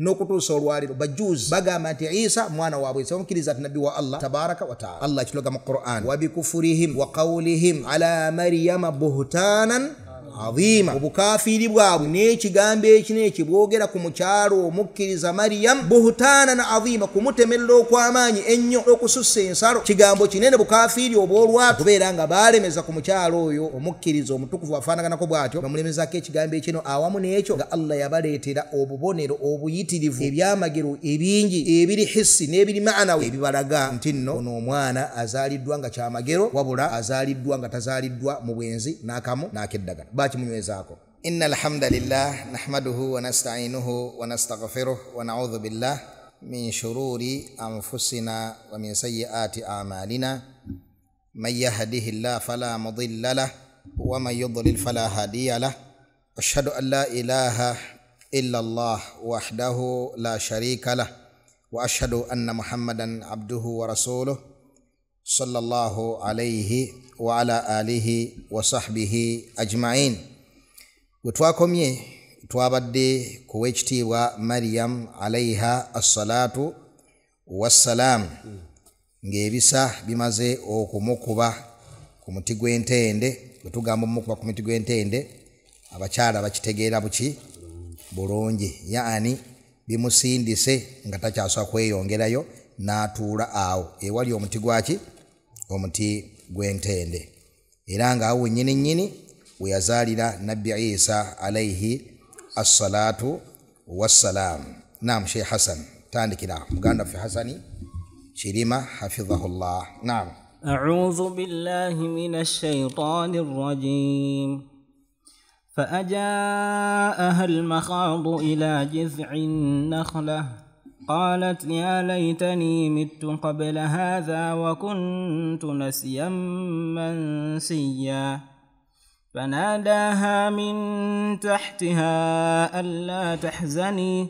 N'okutuusa olwaleero bajuzi bagamba nti Isa mwana waabwe, bamukkiriza nti nabbi wa Allah tabaraka wa taala. Allah akiloga mu Quran, wa bikufurihim wa qawlihim ala Maryama buhtanan azima. Obukafiiri bwabwe n'ekigambo ekino ekibwogera ku mukyalo omukkiriza Maryam, buhtanan azima, kumutemerera okw'amaanyi ennyo okusussa ensalo. Kigambo kinene, bukafiiri obw'olwatu, kubeera nga baalemeza ku mukyalo oyo omukkiriza omutukuvu afaanaganako bw'atyo, bamulemezaako ekigambo ekino. Awamu n'ekyo nga Allah yabaleetera obubonero obuyitirivu, ebyamagero ebingi ebiri hissi n'ebiri maanawi, ebibalaga nti nno ono omwana azaaliddwa nga kyamagero, wabula azaaliddwa nga tazaaliddwa mu bwenzi n'akamu n'akeddagala. Bakimunywezaako. Inna alhamdulillah nahmaduhu wa nasta'inuhu wa nastaghfiruh wa na'udhu billah min shururi anfusina wa min sayyiati a'malina. Man yahdihillahu fala mudilla lah wa man yudlil fala hadiya lah. Ashhadu an la ilaha illa Allah wahdahu la sharika lah wa ashhadu anna Muhammadan abduhu wa rasuluh sallallahu alayhi wa ala alihi wa sahbihi ajma'in. We twakomye twabadde ku w'ekitiibwa Maryam alaiha assalatu wassalam, ng'ebisa bimaze okumukuba ku muti gw'entende. Bwe tugamba omukuba ku muti gw'entende, abakyala bakitegeera buki bulungi, yaani bimusindise nga takyasobola kweyongerayo, n'atuula awo ewali omuti gwaki, omuti gw'entende. Era nga awo nnyini nnyini we yazaalira Nabbi Isa alaihi assalatu wassalam. Naam, Sheikh Hassan, tandikira muganda waffe Hassani Kirima hafidhahullah. Naam. A'udhu billahi minash shaitanir rajim. فأجاءها المخاض إلى جذع النخلة قالت يا ليتني مت قبل هذا وكنت نسيا منسيا. فناداها من تحتها ألا تحزني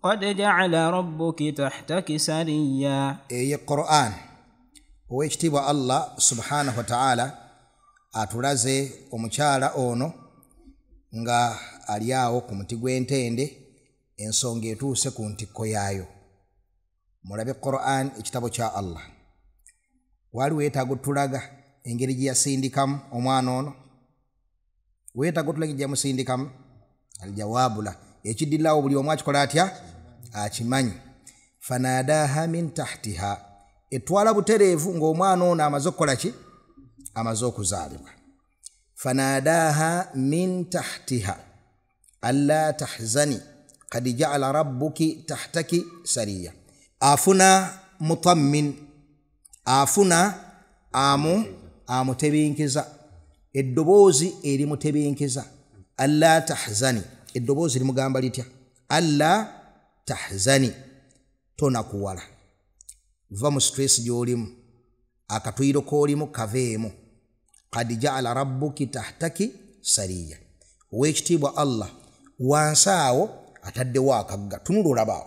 قد جعل ربك تحتك سريا. Eye Quran, owekitiibwa Allah subhanahu wa ta'ala atulaze omukyala ono nga ali awo ku muti gw'entende, ensonga etuuse ku ntikko yaayo. Mulabe Quran, ekitabo kya Allah. Wali weetaaga otulaga engeri gye yasindikamu omwana ono, weetaaga otulaga gye yamusindikamu. Aljawaabu la, ekiddillawo buli omu akikola atya, akimanyi. Fanadaha min tahtiha, etwala butereevu ng'omwana ono amaze okukola ki, amaze okuzaalibwa. Fanadaha min tahtiha alla tahzani kad ja'ala rabbuki tahtaki sariya. Afuna mutammin, afuna amutebenkiza, eddoboozi erimutebenkiza. Alla tahzani, eddoboozi limugamba litya? Alla tahzani, tonakuwala, va mu stress gy'olimu, akatuyiro k'olimu kaveemu. Qad ja'ala rabbuki tahtaki sariya. Owekitiibwa Allah wansi awo ataddewo akagga, tunula olabaawo.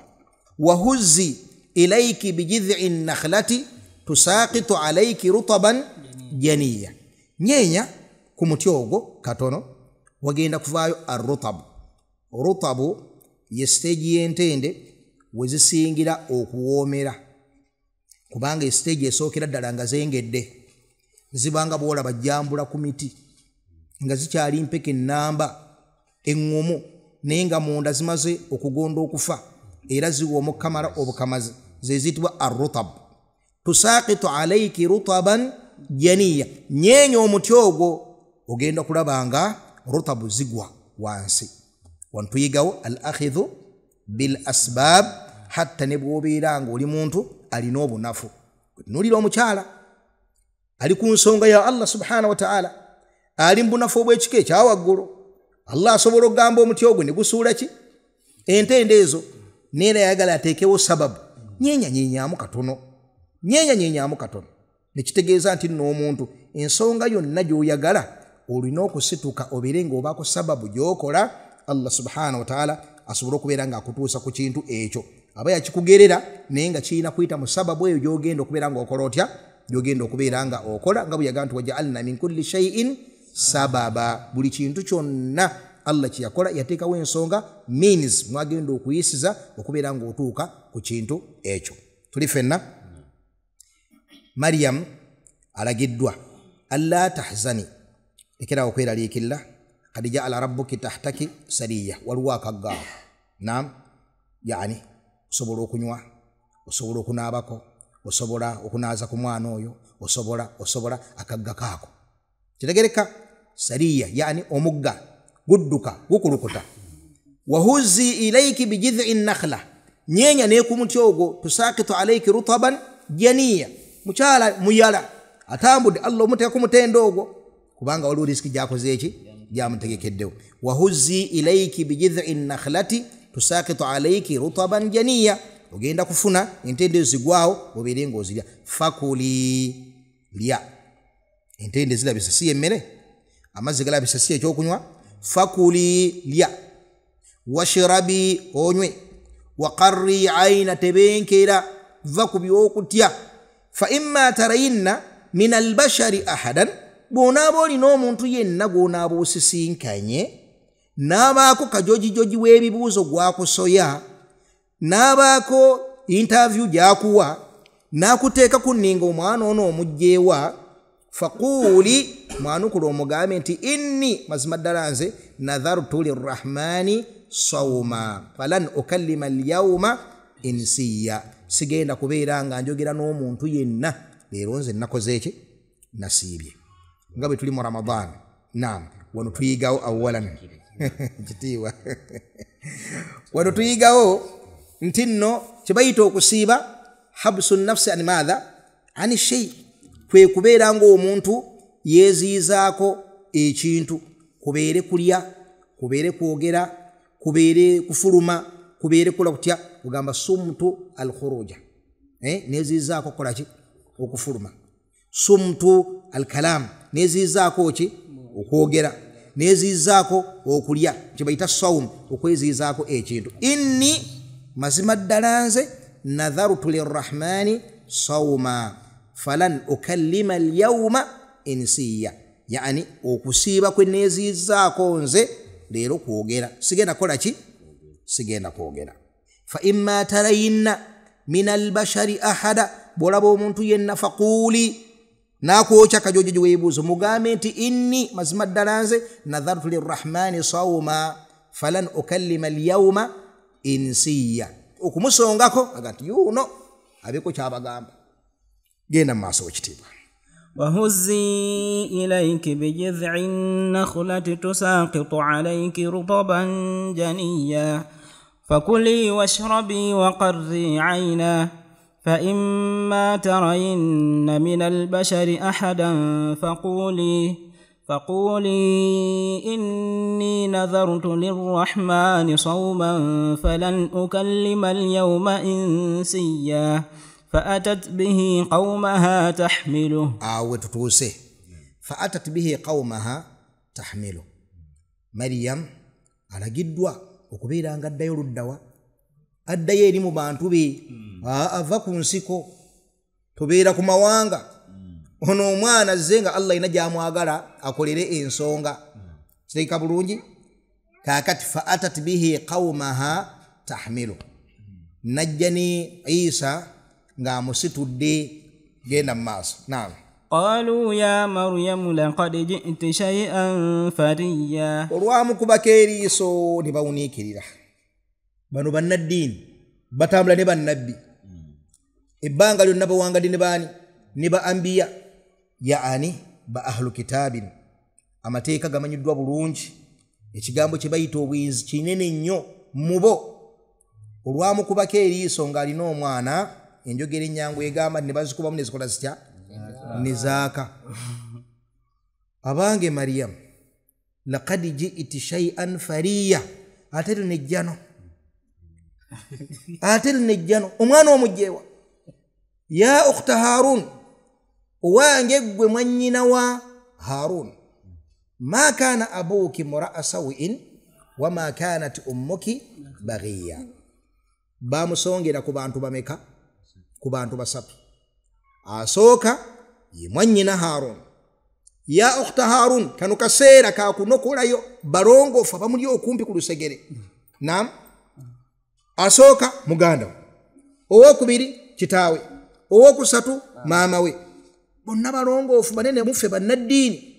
Wahuzzi ilayki bijidhi nakhlati tusaqitu alayki rutaban janiya. Nyeenya ku muti ogwo katono, wagenda kuvaayo arrutabu. Rutabu ye siteegi y'entende we zisingira okuwoomera, kubanga esiteegi esookera ddala nga zengedde, zibanga bw'olaba jjambula ku miti nga zikyali mpeke ennamba eŋŋumu, naye nga munda zimaze okugonda okufa, era ziwa omukamala obukamazi, ze ziyitibwa arrutab. Tusaqitu alayki rutaban janiya, nyeenya omuti ogwo ogenda kulaba nga rutabu zigwa wansi. Wantuyigawo al akhidhu bil asbab, hatta ne bw'obeera ng'oli muntu alina obunafu. Nulira omukyala ali ku nsonga ya Allah subhanahu wa ta'ala, ali mu bunafu obw'ekika ekyawaggulu. Allah asobola okugamba omuti ogwo ne gusuula ki entende ezo, neera yayagala ateekewo sababu. Nyeenya nyeenyamu katono, nyeenya nyeenyamu katono, nekitegeeza nti nno omuntu ensonga yonna gy'oyagala olina okusituka obeere ng'obaako sababu gy'okola, Allah subhanahu wa ta'ala asobole okubeera ng'akutuusa ku kintu ekyo. Aba yakikugerera naye nga kirina kuyita mu sababu eyo gy'ogenda okubeera ng'okola otya, gy'ogenda okubeera nga okola, nga bwe yagamba nti waja'alna min kulli shay'in sababa, buli kintu kyonna Allah kyeyakola yateekawo ensonga means mwagenda okuyisiza okubeera ng'otuuka ku kintu ekyo. Tuli ffenna? Mariam alagiddwa alla tahzani, lekerawo okweraliikirira, kad jaala rabbuki tahtaki sariya, waliwo akaggaawo. Naam, yani osobola okunywa, osobola okunaabako, osobola okunaaza ku mwana oyo, osobola akagga kaako. Kitegereka sariya, yani omugga gudduka gukulukuta. Wahuzi ilaiki bijidhi nakhla, nyenya ne ku muti ogwo, tusakitu alaiki rutaban janiya, mukyala muyala atambudde, Allah omuteeka ku mutendo ogwo kubanga waliwo risiki gyakoze eki gyamutegekeddewo. Wahuzi ilaiki bijidhi nakhlati tusakitu alaiki rutaban janiya, ogenda kufuna entende zigwawo obeere ng'ozirya. Fakuli, lya. Entende zirabisa si emmere, amazzi galabisa si ekyokunywa. Fakuli, lya. Washirabi, onywe. Waqarri aina, tebenkera, va ku byokutya. Fa imma tarayinna min albashari ahadan, bw'onaaba olina omuntu yenna gw'onaaba osisinkanye n'abaako kajojijoji w'ebibuuzo gwakusoya, n'abaako interview gy'akuwa, n'akuteeka ku nninga omwana ono omugyewa, faquuli, mwanukula omugambe nti inni, mazima ddala nze nadhartu lirrahmani sawma falan ukallima alyawma insiya, sigenda kubeera nga njogera n'omuntu yenna leero nze nakoze eki nasiibye. Nga bwe tuli mu Ramadan, naam, wano tuyigawo awalan kitiibwa, wano tuyigawo nti nno kye bayita okusiiba habsu nafsi ani maatha ani shei, kwe kubeera ng'omuntu yeeziyizaako ekintu, kubeere kulya, kubeere kwogera, kubeere kufuluma, kubeere kula kutya, kugamba sumtu alkhuruja, neeziyizaako kukola ki okufuluma, sumtu alkalam, neeziyizaako ki okwogera, neeziyizaako okulya, kye bayita sawum, okweziyizaako ekintu. Inni, mazima ddala nze nadhartu lirrahmani sawma falan ukallima alyawma insiya, yani okusiiba kwe neeziyizaako nze leero kwogera, sigenda kukola ki, sigenda kwogera. Fa imma tarayinna min albashari ahada, bw'olaba omuntu yenna faquuli, n'akwokya kajojojo w'ebibuuzo, mugambe nti inni, mazima ddala nze nadhartu lirrahmani sawma falan ukallima alyawma insiya, okumusongako aga nti yuno abeeko kyabagamba. Genda mu maaso wekitiibwa. وهزي إليك بجذع النخلة تساقط عليك رطبا جنيا فكلي واشربي وقري عينا فإما ترين من البشر أحدا فقولي إني نذرت للرحمن صوما فلن أكلم اليوم إنسيا فأتت به قومها تحمله. Awe tutuuse. Faatat bihi qawmaha tahmilu. Mariam alagiddwa okubeera nga addayo luddawa, addayo eri mu bantu be, ava ku nsiko, tubeera ku mawanga. Ono omwana azze nga Allah alina gy'amwagala akolere ensonga. Kirabika bulungi. Kaakati faatat bihi qawmaha tahmilu, najja ne Isa ng'amusitudde. Genda mu maaso. Naam. Qalu ya Maryamu laqad ji'ti shay'an fariyya. Olwamukubako eriiso ne bawuniikirira. Bano bannaddiini batambula ne bannabbi, ebbanga lyonna bawangadde ne baani, ne ba ambiya, yaani ba ahlu kitaabin. Amateeka gamanyiddwa bulungi, ekigambo kye bayita obwenzi kinene nnyo mu bo. Olwamukubako eriiso ng'alina omwana, enjogera ennyangu egamba ne bazikubamu ne zikola zitya, ne zaaka. Abange Mariam, laqad ji'ti shay'an fariya, ate lino ejjano, ate lino ejjano, omwana omugyewa. Ya ukhta Harun, owange ggwe mwannyina wa Harun, ma kana abuki mura'a sawi'in wama kanat ummuki baghiya. Bamusongera ku bantu bameka? Ku bantu basatu. Asooka ye mwannyina Harun, Ya ukhta Harun, kano kaseera kakunokolayo balongoofu abamuli okumpi ku lusegere. Naam, asooka muganda we, owokubiri kitaawe, owokusatu maama we, bonna balongoofu banene muffe bannaddiini,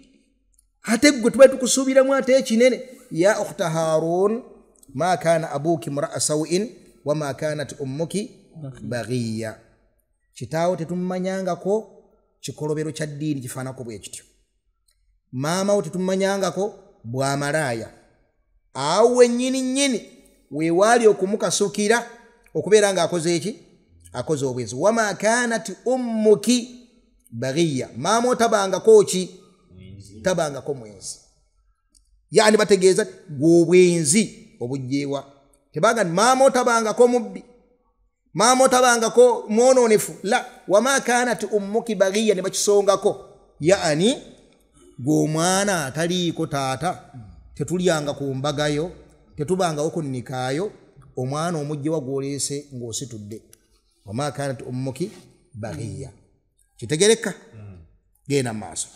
ate gwe tubaye tukusuubiramu ate ekinene. Ya ukhta Harun, ma kana abuki mraa sawin wama kanat ummuki baghiya. Kitaawo tetumumanyangako kikolobero kya ddiini kifaanako bwe kityo, maama wo tetumumanyangako bwamalaaya. Awo wennyini nnyini weewaali okumukasukira okubeera ng'akoze eki? Akoze obwenzi. Wama kanat ummuki baghiya, maama otabangako ki? Tabangako mwenzi. Yani bategeeza gw'obwenzi obugyewa. Tebaga maama otabangako mubbi, maama otabangako mwonoonefu, la. Wama kanat ummuki baghiya ne bakisongako, yaani gw'omwana ataliiko taata, tetulyanga ku mbagayo, tetubangawo ku nnikaayo, omwana omugyewa gw'oleese ng'ositudde. Wama kanat ummuki baghiya. Kitegereka? Genda mu maaso.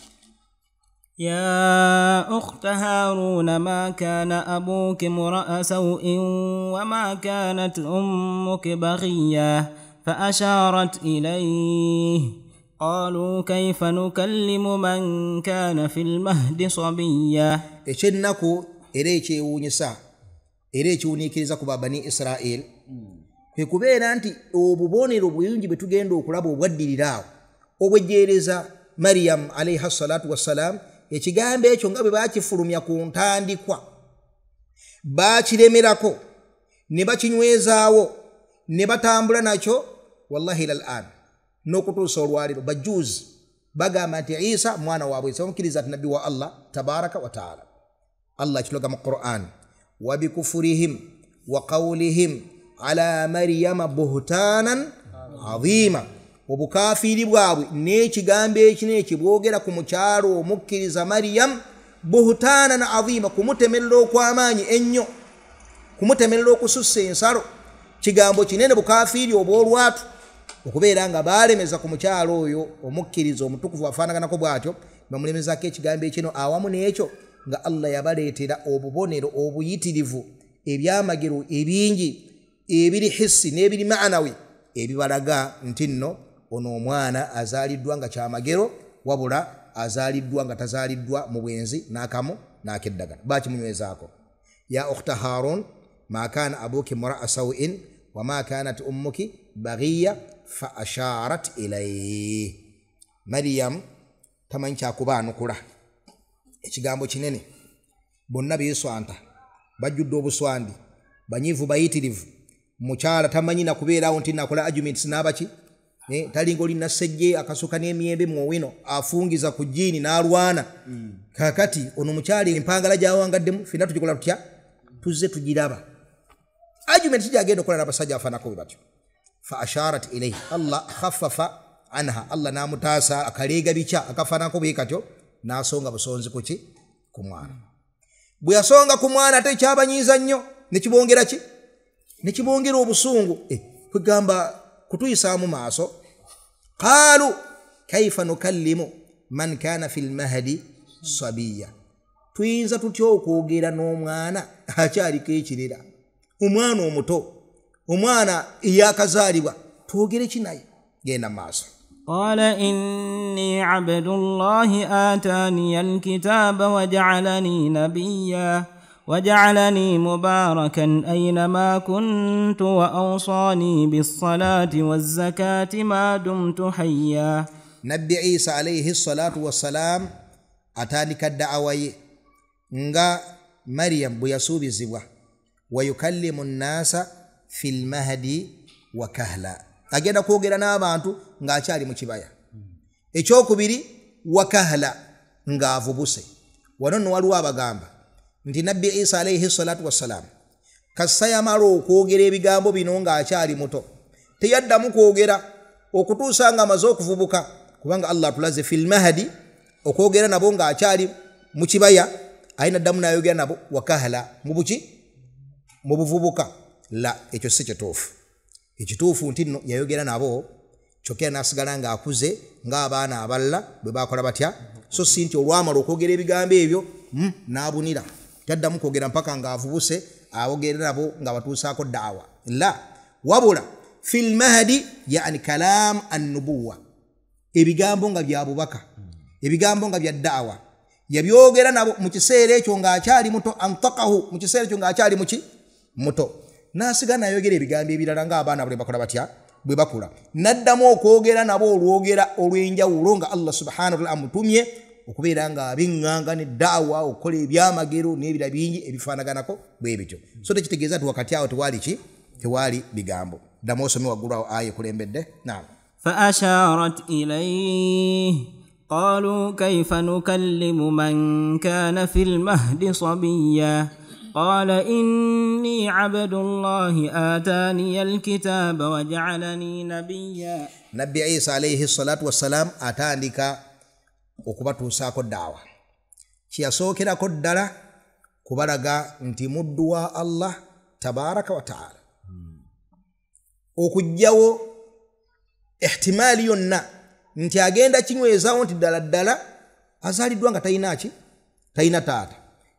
يا أخت هارون ما كان أبوك امرأ سوء وما كانت أمك بغيا فأشارت إليه قالوا كيف نكلم من كان في المهد صبيا. Ekyennaku era ekyewuunyisa era ekiwuniikiriza ku babani Israel kwe kubeera nti obubonero buyingi bwe tugenda okulaba obwaddirira awo obwejjeereza Mariam alayha salatu wassalam, ekigambo ekyo nga bwe bakifulumya ku ntandikwa bakiremerako ne bakinywezaawo ne batambula nakyo wallahi ila al-an n'okutuusa olwaleero. Bajuzi bagamba nti Isa mwana waabwe, bamukkiriza nti nabbi wa Allah tabaraka wa taala. Allah akiloga mu Quran, wa bikufurihim wa qawlihim ala Maryama buhtanan azima. Obukafiiri bwabwe n'ekigambo ekino ekibwogera ku mukyalo omukkiriza Mariam, buhtanan azima, kumutemerera okw'amaanyi ennyo, kumutemerera okusussa ensalo. Kigambo kinene, bukafiiri obw'olwatu, okubeera nga baalemeza ku mukyalo oyo omukkiriza omutukuvu afaanaganako bw'atyo, bamulemezaako ekigambo ekino. Awamu n'ekyo nga Allah yabaleetera obubonero obuyitirivu, ebyamagero ebingi ebiri hissi n'ebiri maanawi ebibalaga nti nno ono omwana azaaliddwa nga kyamagero, wabula azaaliddwa nga tazaaliddwa mu bwenzi n'akamu n'akeddagala. Bakimunywezaako. Ya ukhta Harun ma kana abuki mraa sawin wama kanat ummuki baghiya fa asharat ilayhi. Mariam tamanyi kyakubaanukula, ekigambo kinene, bonna beeswanta, bajjudde obuswandi, banyiivu bayitirivu. Mukyala tamanyi nakubeerawo nti nakola arguments n'abaki, talinga oli nassejje akasuka n'emiyembe muwino afungiza ku jjiini n'alwana. Kaakati ono mukyala empangala gy'awangaddemu ffenna tugikola tutya? Tuzze tugiraba. Argument gyagenda okukola n'abasajja afaanako bwe batyo. Fa asharat ilayhi, Allah khaffafa anha, Allah n'amutaasa akaleega bikya akafaanako bwe katyo, n'asonga busonzi ku ki? Ku mwana. Bwe yasonga ku mwana ate kyabanyiiza nnyo, ne kibongera ki? Ne kibongera obusungu. Kwegamba kutuyisaamu maaso. Qaalu kaifa nukallimu man kana fi lmahdi sabiya, tuyinza tutya okwogera n'omwana akyaliko ekirera, omwana omuto, omwana eyakazaalibwa, twogere ki naye? Genda maaso. Qala inni abdullahi atani alkitaba waja'alani nabiyya وجعلني مباركا أينما كنت وأوصاني بالصلاة والزكاة ما دمت حيا. Nabbi Isa alayhi salatu wassalam atandika da'awa ye nga Mariam bwe yasuubizibwa, wa yukallimu nnasa fil mahdi wa kahla, agenda kwogera n'abantu ng'akyali mu kibaya. Ekyokubiri wa kahla, ng'avubuse. Wano nno waliwo abagamba nti Nabbi Isa alayhi salatu wassalam kassa yamala okwogera ebigambo bino ng'akyali muto, teyaddamu kwogera okutuusa ng'amaze okuvubuka, kubanga Allah atulaze fil mahdi okwogera nabo ng'akyali mu kibaya, aye naddamu n'ayogera nabo wakahla mu buki? Mu buvubuka. La, ekyo si kituufu. Ekituufu nti nno yayogera nabo Kyokka n'asigala ng'akuze ng'abaana abalala bwe bakola batya. So si nti olwamala okwogera ebigambo ebyo n'abunira, taddamu kwogera mpaka ng'avubuse ayogera nabo nga batuusaako daawa. La, wabula fil mahdi yani kalam annubuwa, ebigambo nga bya bubaka, ebigambo nga bya daawa yabyogera nabo mu kiseera ekyo ng'akyali muto. Antakahu, mu kiseera ekyo ng'akyali muki muto, n'asigala n'ayogera ebigambo ebirala ng'abaana bwe bakola batya, bwe bakula. N'addamu okwogera nabo olwogera olw'enjawulo nga Allah subhanahu wa ta'ala amutumye okubeera nga abiŋŋanga ne daawa, okukola ebyamagero n'ebira bingi ebifaanaganako bwe bityo. So tekitegeeza nti wakati awo tewali ki, tewali bigambo. Ddamu osome waggulu awo aya ekulembedde. Naam. Fa asharat ilayhi qalu kayfa nukallimu man kana fil mahdi sabiyya qala inni abdullahi atani alkitaba waj'alani nabiyya. Nabbi Isa alayhi salatu wassalam atandika okubatuusaako daawa. Kyeyasookerako ddala kubalaga nti muddu wa Allah tabaraka wa taala, okuggyawo ihtimaali yonna nti agenda kinywezaawo nti ddala ddala azaaliddwa nga talina ki, talina taata,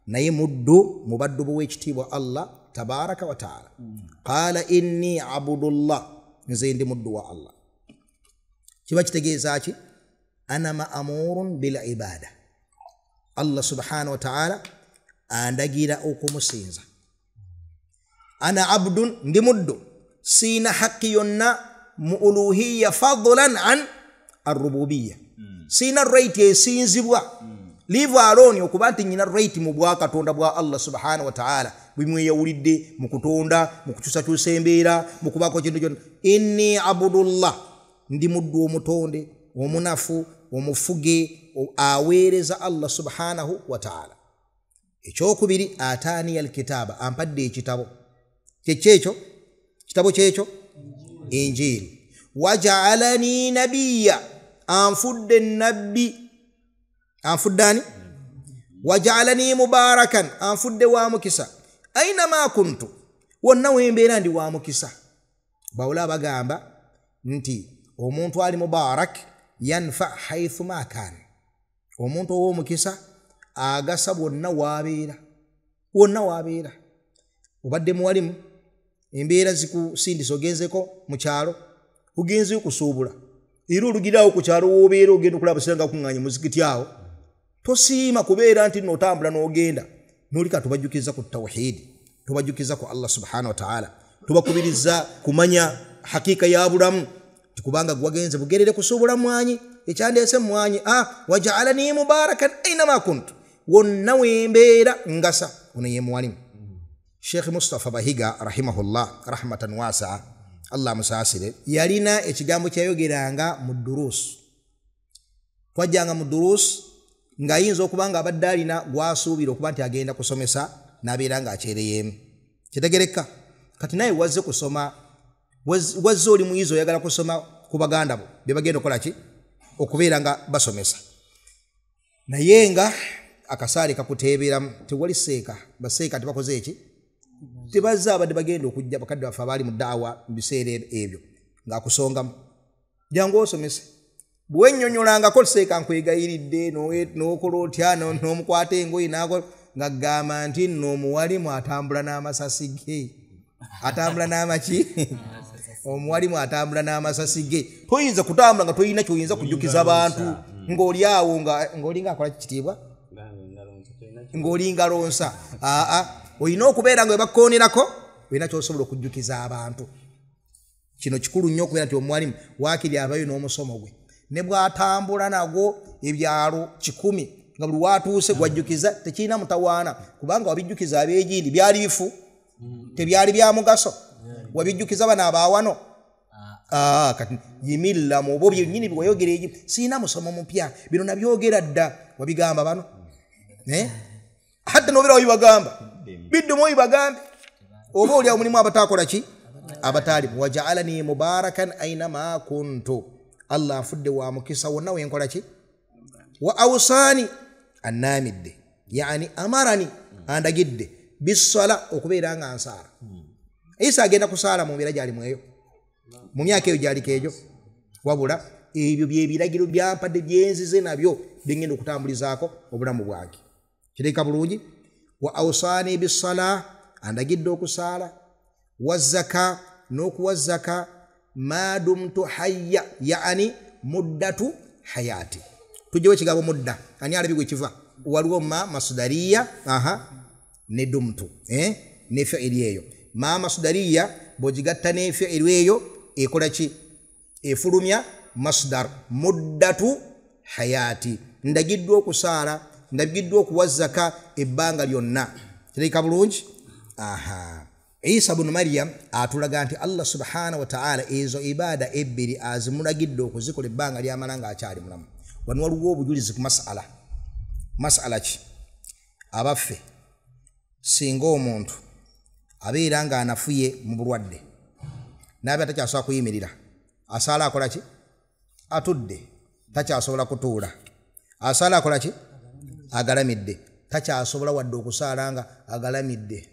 naye muddu mu baddu b'owekitiibwa Allah tabaraka wa taala. Qaala inni abudullah, nze ndi muddu wa Allah. Kiba kitegeeza ki? Ana ma'amurun bil ibada, Allah subhanahu wa ta'ala andagira okumusinza. Ana abdun, ndi muddu, siina haki yonna mu uluhiya fadlan an arububiyya, siina right esinzibwa leave alone okuba nti nyina right mu bwakatonda bwa Allah subhanahu wa ta'ala bwimweyawulidde mu kutonda, mu kukyusakyusa embeera, mu kubaako kintu kyonna. Inni abudullah, ndi muddu omutonde omunafu omufuge aweereza Allah subhanahu wa ta'ala. Ekyokubiri, ataniya alkitaba, ampadde ekitabo. Kyekyo kitabo kyekyo Injili. Waja'alani nabiyya, anfudde nabbi. Anfudde ani? Waja'alani mubarakan, anfudde wa mukisa. Aina ma kuntu, wonna wembeera ndi wa mukisa. Bawula bagamba nti omuntu ali mubarak yanfa haithu ma kan, omuntu ow'omukisa agasa bwonna waabeera, wonna waabeera. Obadde muwalimu, embeera zikusindisa ogenzeko mu kyalo, ogenzeyo kusuubula, era olugirawo ku kyalo w'obeera ogenda okulaba abasiraamu nga bakuŋŋaanye muzikiti awo, tosiima kubeera nti nno otambula n'ogenda. N'olika tubajjukiza ku tawhidi, tubajjukiza ku Allah subhanahu wa ta'ala, tubakubiriza kumanya hakika ya bulamu, tikubanga gwagenze bugerere kusuubula mwanyi, ekyandeese mwanyi. Waja'alani mubarakan aina kuntu, wonna wembeera ngasa. Ono ye muwalimu Sheikh Mustafa Bahiga rahimahullah rahmatan wasi'a, Allah musaasire, yalina ekigambo kyayogeranga mu duruus. Twajjanga mu duruus ng'ayinza okuba nga abadde alina gw'asuubira okuba nti agenda kusomesa n'abeera ng'akyereyeemu. Kitegereka kati naye wazze kusoma, wazze oli muyizi oyagala kusoma ku baganda bo bye bagenda okukola ki, okubeera nga basomesa, naye nga akasaale kakuteeberamu, tewali seeka, baseeka tebakoze eki, tebazze abadde bagenda okujja bakadde baffe abaali mu daawa mu biseera ebyo ng'akusongamu, jangu osomese. Bwennyonnyolangako seeka nkwegayiridde n'okola otya n'omukwata engoye ng'agamba nti nno omuwalimu atambula n'amasasi ge, atambula n'amaki, omuwalimu atambula n'amasasi ge. Toyinza kutambula nga toyina ky'oyinza kujjukiza abantu ng'oli awo ng'olinga akola kitiibwa, ng'olinga lonsa. Aa, olina okubeera nga webakoonerako olina ky'osobola okujjukiza abantu. Kino kikulu nnyo okubeera nti omuwalimu waakiri abayo n'omusomo gwe, ne bw'atambula nagwo ebyalo 100 nga buli watuuse gwajjukiza tekirina mutawaana, kubanga wabijjukiza ab'egindi byali bifu, tebyali bya mugaso, wabijjukiza bano abaawano. Kati yimirira mu bo byennyini bweyogera egi, siina musomo mupya, bino nabyogera dda, wabigamba bano hatta n'obeera wabibagamba, biddumu obibagambe, oba oli awo mulimu abataakola ki, abataalimu. Waja'alani mubarakan aina ma kuntu, Allah anfudde wa mukisa wonna wenkola ki. Wa awsaani, annaamidde, yani amarani, andagidde bisala, okubeera nga nsaala. Isa agenda kusaala mu mbeera gy'alimu eyo, mu myaka eyo gy'aliko egyo, Wabula ebyo byebiragiro byampadde byenzize nabyo byengenda okutambulizaako obulamu bwange. Kireka bulungi. Wa awsaani bisala, andagidde okusaala, wa zaka, n'okuwa zaka, madumtu hayya, yaani muddatu hayati. Tujjewo ekigambo mudda, ani alabye gwe kiva? Waliwo ma masudariya ne dumtu ne fi'ili eyo. Ma masudariya bw'ogigatta ne fi'ili eyo ekola ki? Efulumya masdar muddatu hayati. Ndagiddwa okusaala, ndagiddwa okuwa zaka ebbanga lyonna. Kirabika bulungi? Isa bunu Maryam atulaga nti Allah subhanahu wa ta'ala ezo ibada ebbiri azimulagidde okuzikola ebbanga lyamala ng'akyali mulamu. Wano waliwo obujulizi ku masala. Masala ki? Abaffe, singa omuntu abeera ng'anafuye mu bulwadde n'abeera takyasobola kuyimirira, asaala akola ki? Atudde, takyasobola kutuula. Asaala akola ki? Agalamidde, takyasobola wadde okusaala nga agalamidde.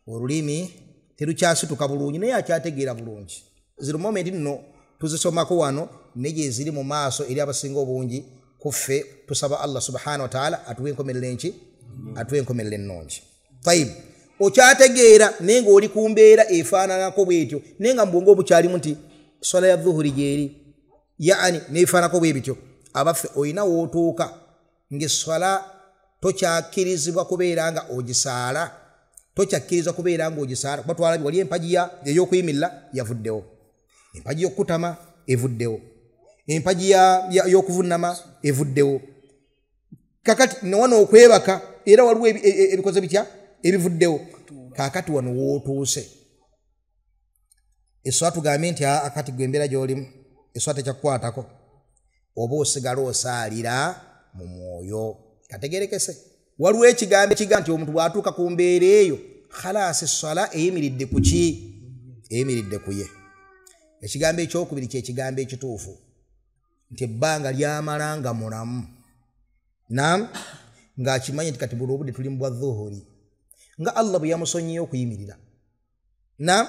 Olulimi terukyasituka bulungi naye akyategeera bulungi. Zino momenti nno tuzisomako wano ne gye ziri mu maaso eri abasinga obungi kuffe. Tusaba Allah subhanahu wa ta'ala atuwe enkomerero enki? Atuwe enkomerero ennungi. Tayib, okyategeera naye ng'oli ku mbeera efaananako bwetyo, naye nga mu bwongo obukyalimu nti swala ya dhuhuri gyeri, yaani neefaanako bwe bityo. Abaffe, olina w'otuuka ng'esswala tokyakkirizibwa kubeera nga ogisaala, tokyakkirizibwa kubeera ng'ogisaala kuba twalabye wali empagi ey'okuyimirira yavuddewo, empagi y'okukutama evuddewo, empagi y'okuvunnama evuddewo. Kakati newano okwebaka era waliwo ebikoze bitya ebivuddewo. Kakati wano w'otuuse esswala tugambye nti akati gwe embeera gy'olimu esswala tekyakukwatako, oba osigala osaalira mu mwoyo. Kategerekese. Waliwo ekigambo ekiga nti omuntu bw'atuuka ku mbeera eyo khalaasi esswala eyimiridde ku ki? Eyimiridde ku ye. Ekigambo ekyokubiri kyekigambo ekituufu nti ebbanga lyamala nga mulamu, nam ng'akimanyi nti kati buli obudde tuli mu bwa dhuhuri, nga Allah bwe yamusonyiye okuyimirira, nam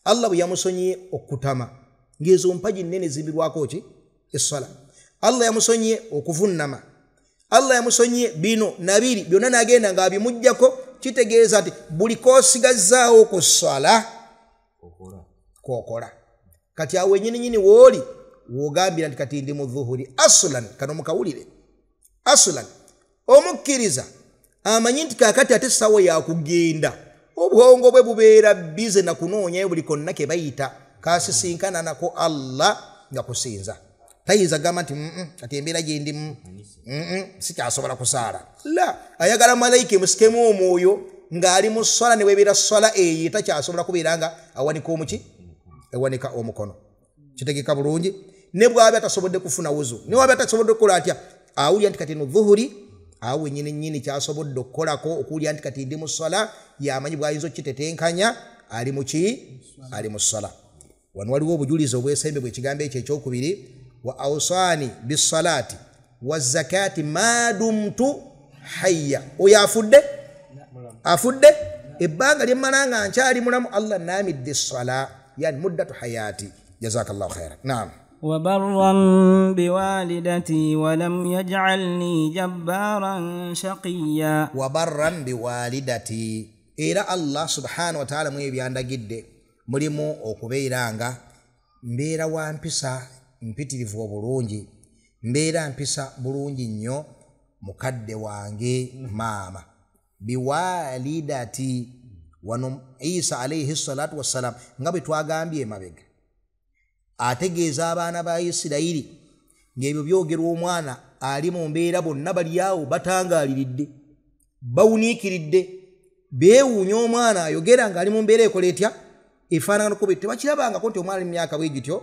Allah bwe yamusonyiye okutama, ng'ezo mpagi nnene zimbirwako ki? Esswala. Allah yamusonyiye okuvunnama, Allah yamusonyiye bino nabiri byonna n'agenda ng'abimuggyako. Kitegeeza nti buli k'osigazzaawo ku sswala k'okola. Kati awo wennyininyini w'oli w'ogambira nti kati ndi mu dhuhuri asulan. Kano mukawulire, asulan omukkiriza amanyi nti kaakati ate ssaawa yakugenda, obwongo bwe bubeera bize na kunoonyayo buli konna ke bayita kasisinkana nako Allah nga kusinza. Tayinza gamba nti kati embeera gye ndimu sikyasobola kusaala. La, ayagala malayika emusikemu omwoyo ng'ali mu sswala, ne webeera sswala eyo takyasobola kubeera nga awanika omuki? Awanika omukono. Kitegeka bulungi. Ne bw'aba atasobodde kufuna wuzu, ne bw'aba atasobodde kukola atya, awulira nti kati eno dhuhuri, awo wennyini nnyini kyasobodde okukolako okuwulira nti kati ndi mu sswala, yamanyi bw'ayinza okukitetenkanya ali mu ki? Ali mu sswala. Wano waliwo obujulizi obwesembe bw'ekigambo ekyo ekyokubiri, wa awsaani bisalaati wa zakati madumtu hayya. Oyo afudde? Afudde ebbanga lyemmala nga nkyali mulamu, Allah naamidde esswala, yani muddatu hayati. Jazakallahu khairan. Naam. وبرا بوالدتي ولم يجعلني جبارا شقيا. وبرا بوالدتي, era Allah subhanahu wa ta'ala mu ebyandagidde mulimu okubeera nga mbeera wa mpisa mpitirivu obulungi, mbeera mpisa bulungi nnyo mukadde wange maama. Biwalidati, wano Isa alayhi salatu wassalam nga bwe twagambye emabega ategeeza abaana ba Isirayiri ng'ebyo byogerwa omwana ali mu mbeera, bonna bali awo batangaaliridde, bawuniikiridde, beewuunya omwana ayogera ng'ali mu mbeera ekola etya efaananako bwe. Tebakirabangako nti omwana ali mu myaka bwe gityo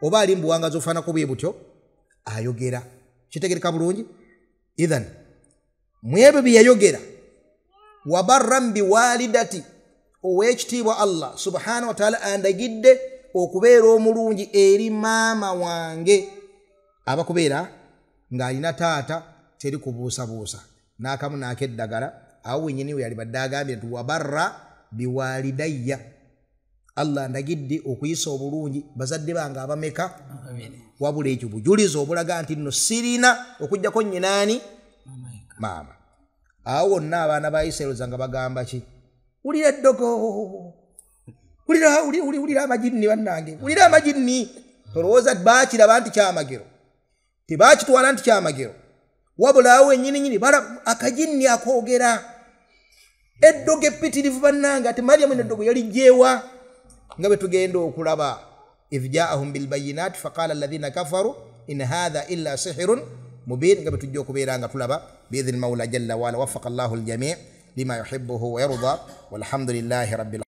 oba ali mu buwangazi ofaananako bwe butyo ayogera. Kitegereka bulungi. Ithan mu ebyo bye yayogera, wabarran biwalidati, ow'ekitiibwa Allah subhanahu wa ta'ala andagidde okubeera omulungi eri maama wange. Abakubeera ng'alina taata teri kubuusabuusa n'akamu n'akeddagala, awo wennyini we yali badde agambye nti wabarra biwalidayya, Allah ndagidde okuyisa obulungi bazadde bange abameka wabula ekyo bujulizi obulaga nti nno sirina okuggyako nnyinaani maama. Awo wonna abaana ba Isirayiri nga bagamba ki? Wulira eddogo, wulira amajinni bannange, wulira amajinni. Tolowooza baakiraba nti kyamagero, tebaakitwala nti kyamagero, wabula awo ennyininyini akajinni akoogera eddogo eppitirivu bannange. Ate Mariyamu eno eddogo yalijjeewa? Nga bwe tugenda okulaba, idh jaahum bilbayinati faqala alladhina kafaru in hatha illa sihirun mubin, nga bwe tujja okubeera nga tulaba biidhni maula jalla waala. Wafaqa llahu ljamii lima yuhibuhu wa yarda, walhamdulillahi rabbil